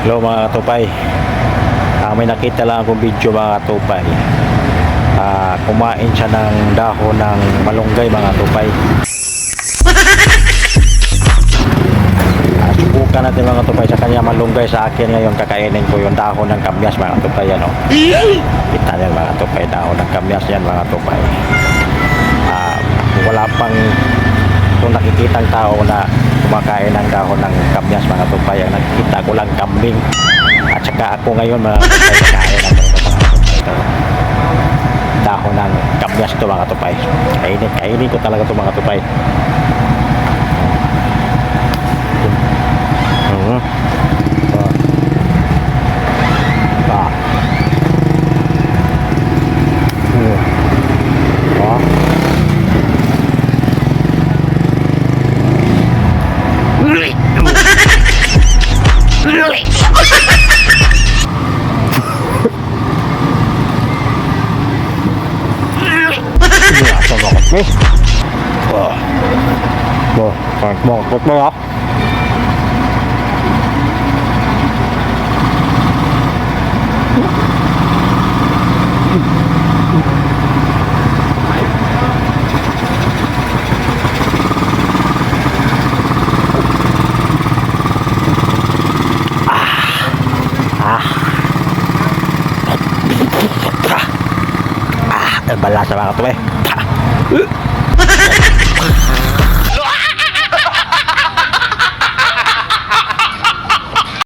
Hello, mga katupay. May nakita lang akong video, mga katupay. Kumain siya ng dahon ng malunggay, mga katupay. Subukan natin, mga katupay, sa kanya malunggay, sa akin ngayon kakainin ko yung dahon ng kamyas, mga katupay, ano. Kita niyan, mga katupay, dahon ng kamyas yan, mga katupay. Wala pang kung nakikitang tao na kumakain ng dahon ng kamyas, mga tupay. Ang nakikita ko lang, kambing at saka ako ngayon, mga tupay. Kakain ako nito, mga tupay. Ito, dahon ng kamyas to, mga tupay. Kainin, kainin ko talaga to, mga tupay. Ah. Ah. Ah. Asa ba ko? Oh. Oh, kahit mo, kahit mo, ah. Ah. Ah. Ah, balasa, mga tupay. Ah.